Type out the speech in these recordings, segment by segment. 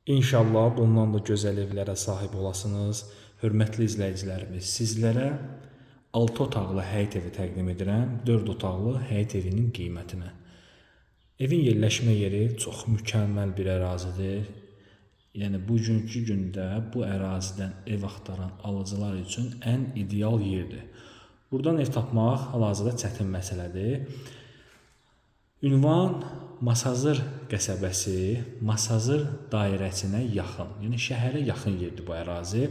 İnşallah bundan da gözəl evlərə sahib olasınız. Hörmətli izləyicilərimiz, sizlərə 6 otaqlı həyət evi təqdim edirəm. 4 otaqlı həyət evinin qiymətinə. Evin yerləşmə yeri çox mükəmməl bir ərazidir. Yəni bugünkü gündə bu ərazidən ev axtaran alıcılar üçün ən ideal yerdir. Buradan ev tapmaq hal-hazırda çətin məsələdir. Ünvan Masazır qəsəbəsi, Masazır dairəsinə yaxın, yəni şəhərə yaxın yerdir bu ərazi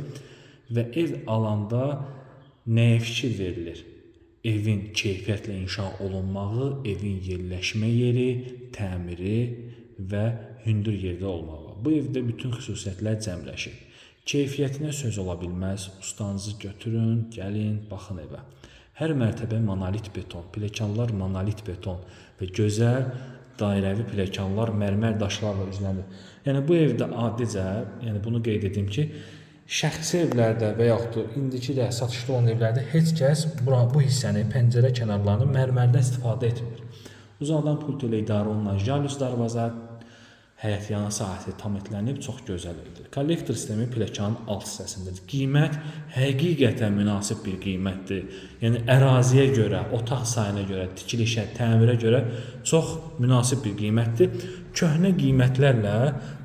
və ev alanda nəyə fikir verilir? Evin keyfiyyətlə inşa olunmağı, evin yerləşmə yeri, təmiri və hündür yerdə olmağı. Bu evdə bütün xüsusiyyətlər cəmləşib. Keyfiyyətinə söz ola bilməz. Ustanızı götürün, gəlin, baxın evə. Hər mərtəbə monolit beton, pilləkənlər monolit beton və gözəl dairəvi pilləkənlər mərmər daşlarla üzlənir. Yəni bu evdə adicə, yəni bunu qeyd edim ki, şəxsi evlərdə və yaxud da indiki də satışda olan evlərdə heç kəs bu hissəni, pəncərə kənarlarını mərmərdən istifadə etmir. Uzaqdan pult ilə idarə olunan jalüz darvaza, həyətyanı sahəsi tam etlənib, çox gözəl evdir. Kollektor sistemi pilləkənin alt hissəsindədir. Qiymət həqiqətən münasib bir qiymətdir. Yəni əraziyə görə, otaq sayına görə, tikilişə, təmirə görə çox münasib bir qiymətdir. Köhnə qiymətlərlə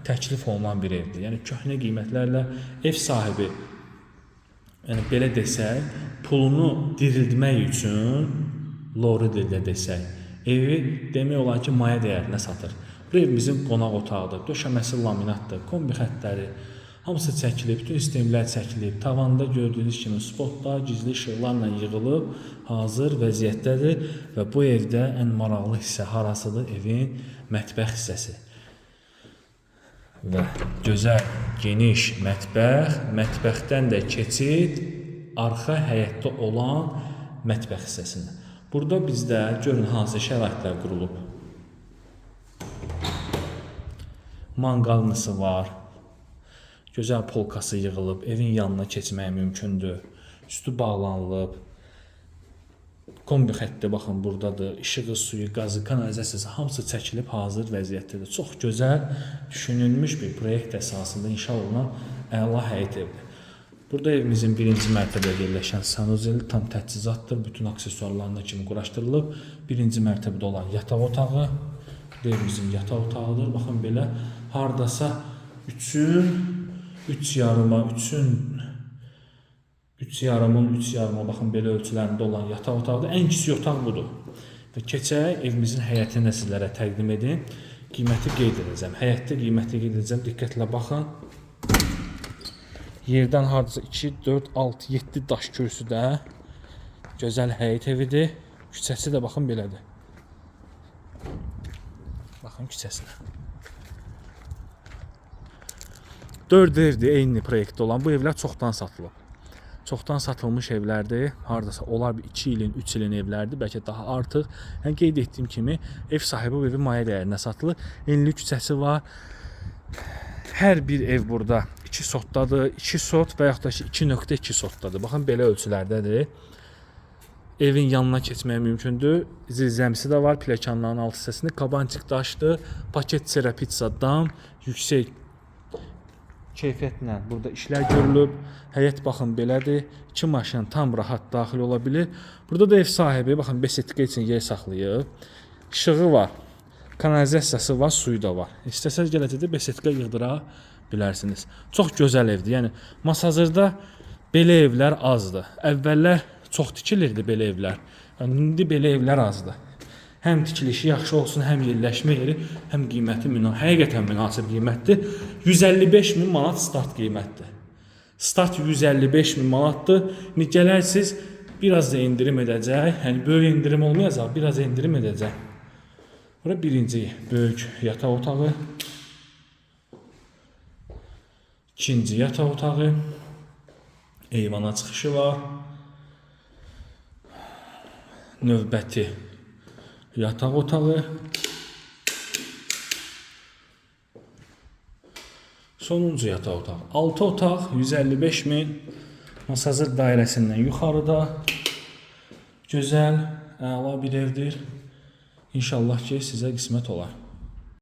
təklif olunan bir evdir. Yəni köhnə qiymətlərlə ev sahibi, yəni belə desək, pulunu diriltmək üçün, loru dildə desək, evi demək olar ki, maya dəyərinə satır. Bu evimizin qonaq otağıdır, döşəməsi laminatdır, kombi xəttləri hamısı çəkilib, bütün sistemlər çəkilib, tavanda gördüyünüz kimi spotlar gizli işıqlarla yığılıb, hazır vəziyyətdədir və bu evdə ən maraqlı hissə harasıdır? Evin mətbəx hissəsi. Və gözəl, geniş mətbəx, mətbəxdən də keçid arxa həyətdə olan mətbəx hissəsinə. Burada bizdə görün hansı şəraitlər qurulub. Manqalnısı var, gözəl polkası yığılıb, evin yanına keçmək mümkündür, üstü bağlanılıb, kombi xətti baxın buradadır, işığı, suyu, qazı, kanalizasiyası hamısı çəkilib hazır vəziyyətdədir. Çox gözəl düşünülmüş bir proyekt əsasında inşa olunan əla həyət evidir. Burada evimizin birinci mərtəbədə yerləşən sanuzeli tam təchizatdır, bütün aksesuarlarına kimi quraşdırılıb. Birinci mərtəbədə olan yataq otağı, evimizin yataq otağıdır. Baxın belə hardasa 3-ün 3 yarıma, 3-ün 3 yarımın 3 yarıma baxın belə ölçülərində olan yataq otağıdır. Ən kiçik otaq budur. Və keçək evimizin həyətini də sizlərə təqdim edim. Qiyməti qeyd edəcəm. Həyətdə qiyməti qeyd edəcəm. Diqqətlə baxın. Yerdən hardasa 2, 4, 6, 7 daş kürsüdə gözəl həyət evidir. Küçəsi də baxın belədir. Baxın küçəsinə. 4 evdir eyni proyektdə olan. Bu evlər çoxdan satılıb. Çoxdan satılmış evlərdir. Hardasa olar bir 2 ilin, 3 ilin evlərdir. Bəlkə daha artıq. Yəni qeyd etdiyim kimi ev sahibi bu evi maya dəyərinə satılır. Enli küçəsi var. Hər bir ev burada 2 sotdadır. 2 sot və yaxud da ki 2.2 sotdadır. Baxın belə ölçülərdədir. Evin yanına keçmək mümkündür. Zirzəmisi də var pilləkənlərin alt hissəsində. Kabançıq daşdır. Paket serapitsa dam, yüksək keyfiyyətlə burada işlər görülüb. Həyət baxın belədir. 2 maşın tam rahat daxil ola bilir. Burada da ev sahibi baxın besetka üçün yer saxlayıb. İşığı var. Kanalizasiyası var, suyu da var. İstəsəz gələcəkdə besetka yığdıra bilərsiniz. Çox gözəl evdir. Yəni Masazırda belə evlər azdır. Əvvəllər çox tikilirdi belə evlər. Yəni indi belə evlər azdır. Həm tikilişi yaxşı olsun, həm yerləşmə yeri, həm qiyməti həqiqətən münasib qiymətdir. 155 min manat start qiymətdir. Start 155 min manatdır. İndi gələrsiz, biraz da endirim edəcək. Yəni böyük endirim olmayacaq, biraz endirim edəcək. Bura birinci böyük yataq otağı. İkinci yataq otağı. Eyvana çıxışı var. Növbəti yataq otağı. Sonuncu yataq otağı. 6 otaq 155 min. Masazır dairəsindən yuxarıda. Gözəl, əla bir evdir. İnşallah ki sizə qismət olar.